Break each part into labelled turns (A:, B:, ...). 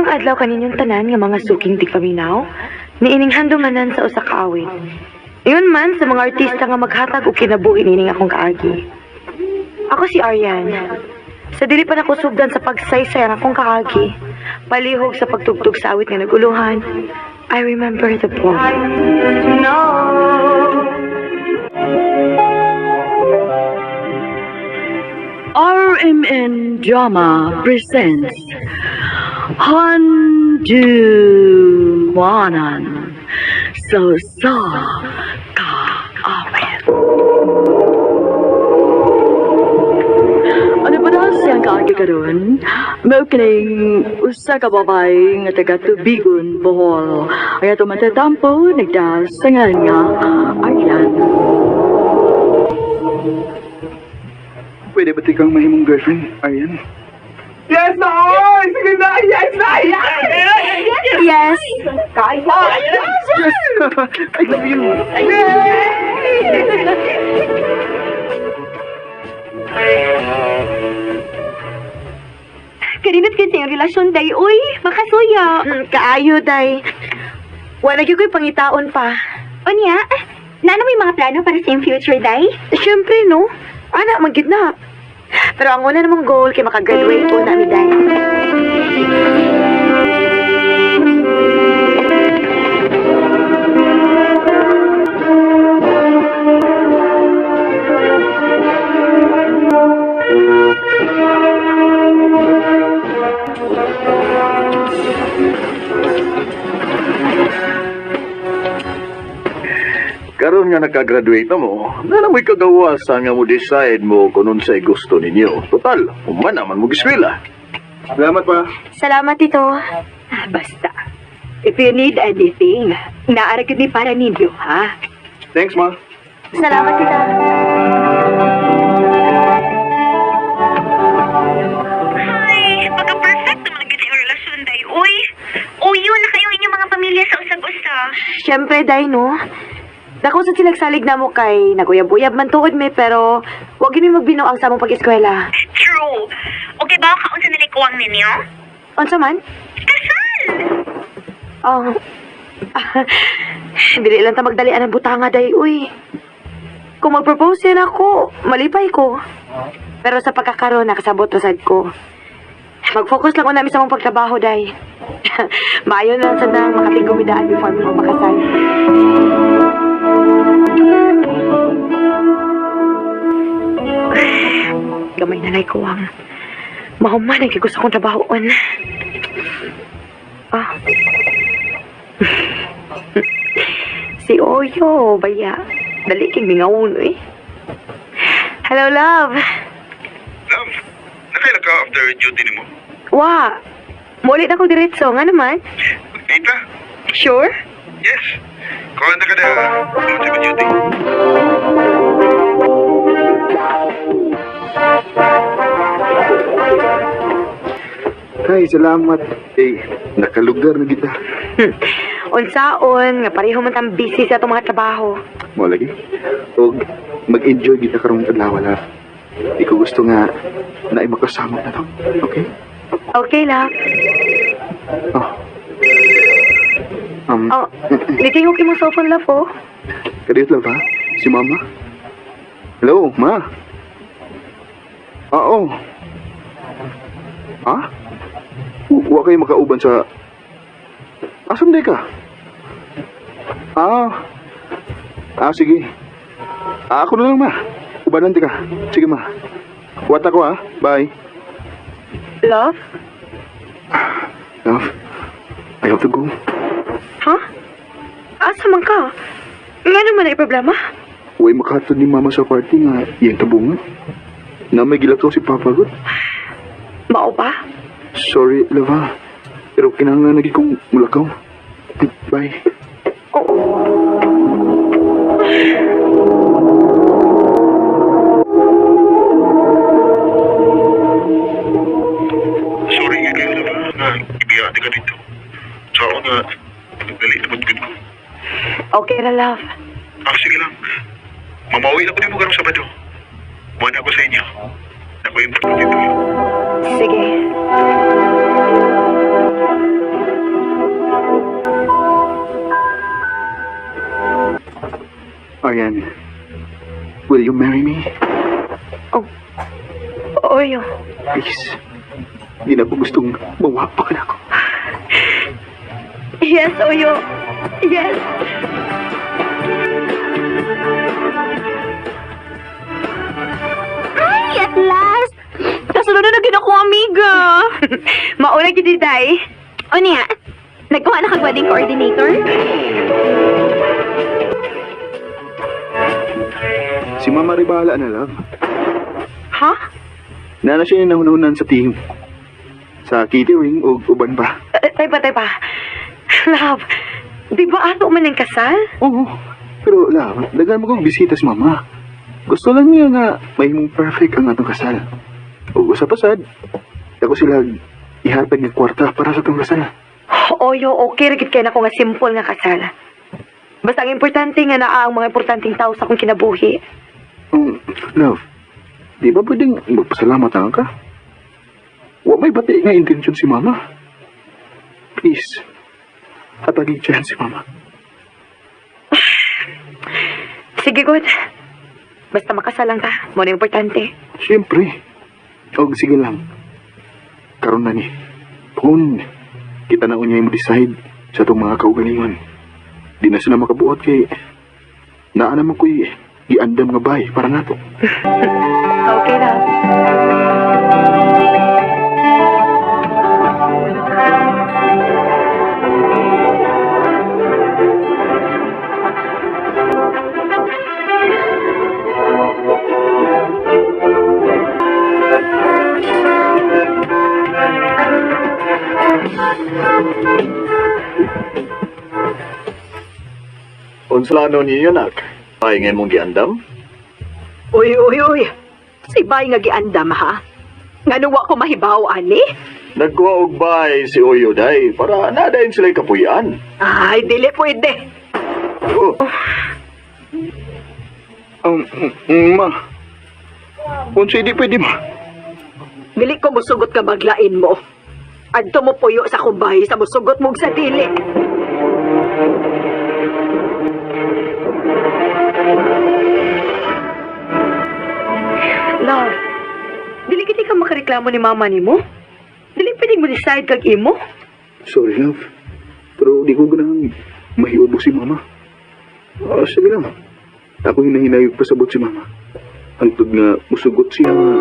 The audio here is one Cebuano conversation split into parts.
A: Maayong adlaw kaninyong tanan nga mga suking tigpaminaw, niining handumanan sa usa ka awit. Ingon man sa mga artista nga maghatag og kinabuhi niining akong kaagi. Ako si Arian. Sa dili pa nako sugdan sa pagsaysay ang akong kaagi, palihog sa pagtugtog sa awit nga naguluhan, I remember the boy.
B: RMN Drama presents Handumanan sa Usa Ka Awit. Ano pa daw siyang kaagi karon? Mao kining usa ka babae nga taga Tubigon, Bohol. Ang atong matatampo nagdasangan nga Aryan.
C: Pwede ba tikang mahimong girlfriend, Aryan? Yes na! Oy! Sige na! Yes na! Yes!
A: Yes!
C: Yes! I love you!
D: Karinot kayo sa iyong relasyon, day. Uy, makasuya.
A: Kaayo, day. Wala gyud ko'y pangitaon pa.
D: Unya, naano may mga plano para sa iyong future, day?
A: Siyempre, no? Ana, man gyud na. Pero ang una namang goal kay makagraduate po na mi, day.
E: Karon nga nakagraduate na mo, na mo'y kagawasan nga mo decide mo kung unsay gusto ninyo. Total, human naman mo giswela.
C: Salamat pa.
A: Salamat, Tito.
D: Ah, basta. If you need anything, naara gyud ni para ninyo, ha?
C: Thanks, ma.
A: Salamat, Tita.
D: Ay, pagka-perfect naman gyud sa iyong relasyon, day. Uy, uyo na kayo inyong mga pamilya sa usag-usa.
A: Siyempre, day, no? Dako sa silagsalig na mo kay naguyab-uyab man tuod mi, pero wag gyud mi magbinuang sa among pag-eskwela.
D: True. Okay ba kaon sa nalikuwang ninyo?
A: Unsa man?
D: Kasal!
A: Oh. Dili lang ta magdalian ang butanga, day, uy. Kung mag-propose yan ako, malipay ko. Pero sa pagkakaroon, nakasabot ra sad ko. Mag-focus lang una mi sa mong pagtrabaho, day. Maayo na lang sa nang makatinggo mi daan before mi makasal. Gamay na lay kuwang. Mahuman ang gusto kong trabahoon. Ah. Si Oyo, baya. Dali kay mingawon eh. Hello, love.
F: Love, nakaila ka after duty nimo?
A: Wa. Mulit ako diretso, nga naman.
F: Nita?
A: Sure?
F: Yes. Kuha na ka na. Ano sa duty?
C: Ay, salamat. Eh, nakalugar na kita.
A: Unsaon, nga pareho man tang busy sa atong mga trabaho.
C: Mo lagi. Og mag-enjoy kita karong adlaw, love. Di ko gusto nga na makasama na to. Okay?
A: Okay, love.
C: Oh.
A: Oh, nitingog imong cellphone, love, oh.
C: Kadiyot lang ba? Si Mama? Hello, Ma? Oo. Ha? Wa kayo makauban sa... Asam di ka? Ah. Ah, sige. Ah, ako na lang, Ma. Ubanan di ka. Sige, Ma. Wat ako, ah. Bye.
A: Love?
C: Love, I have to go.
A: Ha? Asa man ka? Nga naman ay problema?
C: Huwag makatod ni Mama sa party nga iyang tabungan. Na may gilakaw si Papa God.
A: Mao ba?
C: Sorry, love, ha. Pero kinahanglan lagi kong mulakaw. Bye.
A: Oh.
F: Sorry nga kayo, love, ha, nga ibiya ka dito. Sa ako nga, nagdali na gud ko.
A: Okay ra, love.
F: Ah, sige lang. Mamawi na ko din mo karong Sabado. Buwan ako sa inyo. Ako importante dito.
A: Sige.
C: Arian, will you marry me?
A: Oh, Oyo.
C: Please. Hindi na ko gustong mawapak na ako.
A: Yes, Oyo. Yes.
D: Ay, at last! Kasunod na gid ako, amiga.
A: Mauna gid day.
D: O niya, nagkuha na kag wedding coordinator?
C: Si Mama Ribala na, love.
A: Ha?
C: Nana siya yung nahunahunan sa team. Sa catering o uban pa.
A: Tay pa, tay pa. Love, di ba ato man ang kasal?
C: Oo. Pero, love, daghan mo kong bisita si Mama. Gusto lang niya nga may mong perfect ang atong kasal. O sa pasad, ako sila ihatag ng kwarta para sa atong kasal.
A: Oyo, okay ra gid kay nako nga simple nga kasal. Basta ang importante nga naa ang mga importanteng tao sa akong kinabuhi.
C: Love, di ba pwedeng magpasalamat lang ka? Wa may bati nga intensyon si Mama. Please, hatagig chance si Mama.
A: Sige, good. Basta makasal lang ka. Mo na importante.
C: Siyempre. Og sige lang. Karon na ni. Kung kita na unya mo decide sa itong mga kaugalingon. Di na sila makabuot kay naa naman ko'y giandam nga bay para nato.
A: Okay, love.
E: Unsa ano niyo nak? Ay ngay mong giandam?
B: Uy, uy, uy. Si bay nga giandam ha? Ngano wa ko mahibaw ani?
E: Nagkuha og bay si Oyo day para nadayon sila'y kapuyan.
B: Ay, dili pwede.
E: Oh,
C: Ma. Unsa di pwede ma?
B: Dili ko musugot ka maglain mo. Adto mo puyo sa kumbay sa musugot mo sa dili.
A: Love, dili gid ka makareklamo ni mama nimo? Dili pwedeng mo decide kag imo?
C: Sorry, love. Pero di ko ganang mahiubo si Mama. Sige lang. Ako hinahinayog pasabot si Mama. Hangtod nga musugot siya nga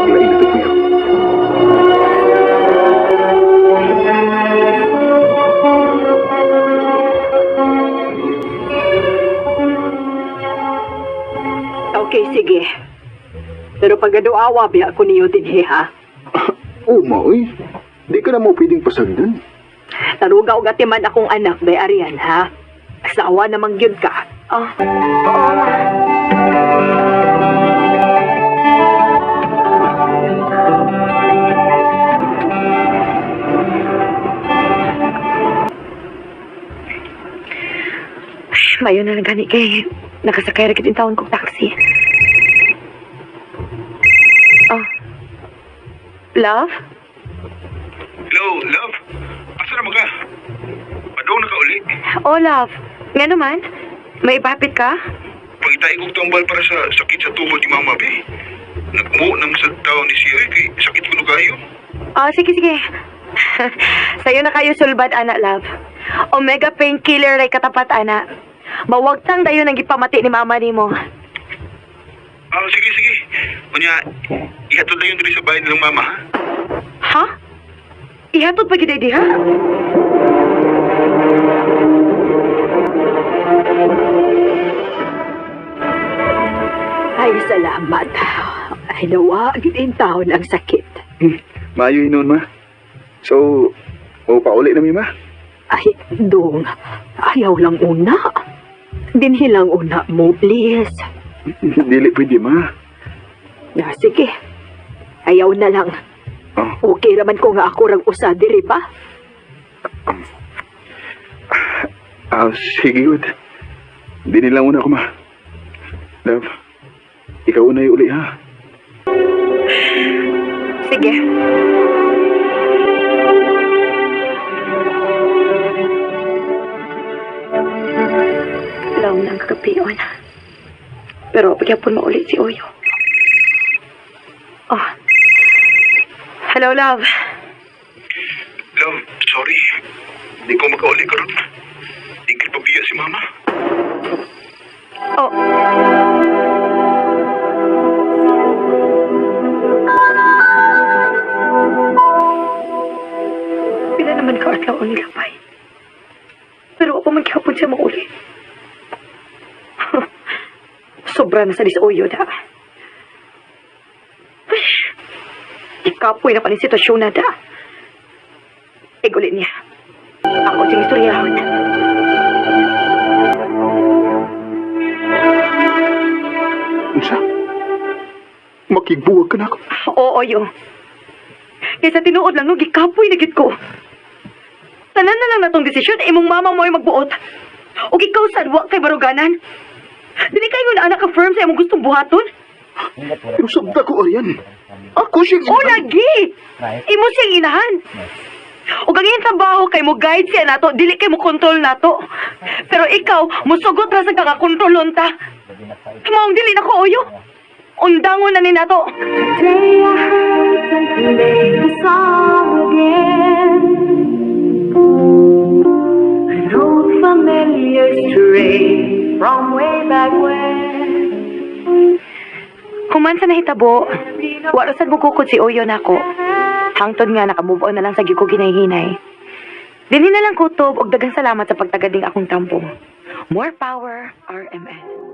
C: maglain na kuya.
B: Okay, sige. Pero pag aduawa, biya ko niyo dinhi, ha?
C: Oh, ma, uy. Di ka na mo pwedeng pasagdan.
B: Taruga og atiman akong anak, day Arian, ha? Asawa namang gyud ka.
A: Oh, oo, ma. Mayo na lang gani kay nakasakay ra gid taon kog taxi. Oh. Love?
F: Hello, love. Asa naman ka? Padong na ka uli.
A: Oh, love. Nga naman? May ipapit ka?
F: Pangitay kong tambal para sa sakit sa tuhod ni Mama, be. Nagmo nang sa tao ni siya, eh, kay sakit ko no kayo.
A: Oh, sige, sige. Sa'yo na kayo sulbad, ana, love. Omega painkiller ray katapat, ana. Mawagtang dayon ang gipamati ni mama nimo.
F: Ah, sige, sige. Unya, ihatod na yun diri sa bahay nilang mama, ha?
A: Ha? Ihatod pa gid diha?
B: Ay, salamat. Ay, nawa, gid in taon ang sakit.
C: Maayo hinuon, ma. So, o pauli na mi, ma.
B: Ay, dong, ayaw lang una. Dinhi lang una mo, please.
C: Dili pwede, ma.
B: Ah, sige. Ayaw na lang.
C: Oh.
B: Okay raman ko nga ako rang usa diri ba?
C: Sige, good. Dini lang muna ako, ma. Love, ikaw una yung uli, ha?
A: Sige. Law na ang kagabion. Pero pagyapon mauli si Oyo. Oh. Hello, love.
F: Love, sorry. Di ko makauli karon. Di ko pabiya si mama.
A: Oh. Pila naman ka adlaw ang nilapay. Pero ako man gihapon siya mauli. Sobra na sa disoyo da. Ay, ikapoy na pa ni sitwasyon na da. Igulit niya. Ako siyang istoryahon.
C: Unsa? Makigbuwag ka na ako.
A: Oo, yo. Kaysa tinuod lang, no, gikapoy na gid ko. Tanan na lang natong desisyon, imong mama mo ay magbuot. O ikaw sad, wa kay baruganan. Dili kayo na anak ka firm sa imong gustong buhaton.
C: Pero sabta ko, Arian. Ako siyang
A: O lagi! Imo siyang inahan. O ang iyang trabaho kay mo guide siya nato, dili kay mo control nato. Pero ikaw, musugot ra sa kakakontrolon ta. Maong dili na ko, Oyo. Undangon na ni nato.
G: Today I heard them play the song again. An old familiar strain from way back when.
A: Human sa nahitabo, wala sad mukukod si Oyo nako. Hangtod nga nakamove on na lang sa gyud ko ginahinay. Dinhi na lang kutob og daghang salamat sa pagtagading akong tampo. More power, RMN.